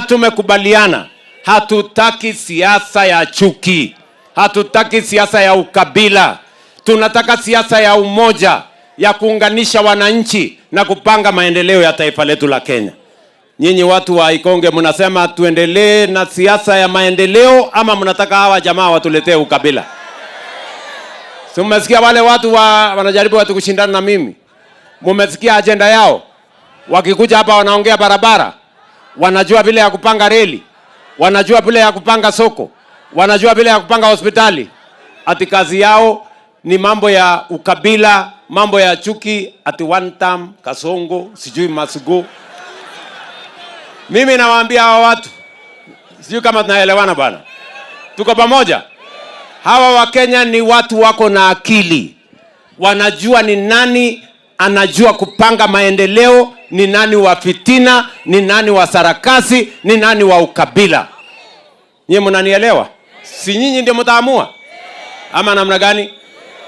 Tumekubaliana hatutaki siasa ya chuki, hatutaki siasa ya ukabila, tunataka siasa ya umoja, ya kuunganisha wananchi na kupanga maendeleo ya taifa letu la Kenya. Nyinyi watu wa Ikonge mnasema tuendelee na siasa ya maendeleo ama mnataka hawa jamaa watuletee ukabila? Si mmesikia wale watu wanajaribu watu kushindana na mimi? Mumesikia ajenda yao? Wakikuja hapa wanaongea barabara, wanajua vile ya kupanga reli, wanajua vile ya kupanga soko, wanajua vile ya kupanga hospitali. Ati kazi yao ni mambo ya ukabila, mambo ya chuki, ati one term, Kasongo, sijui Masugo. Mimi nawaambia hawa watu, sijui kama tunaelewana bwana, tuko pamoja. Hawa Wakenya ni watu wako na akili, wanajua ni nani anajua kupanga maendeleo, ni nani wa fitina, ni nani wa sarakasi, ni nani wa ukabila. Nyie mnanielewa? Si nyinyi ndio mtaamua ama namna gani?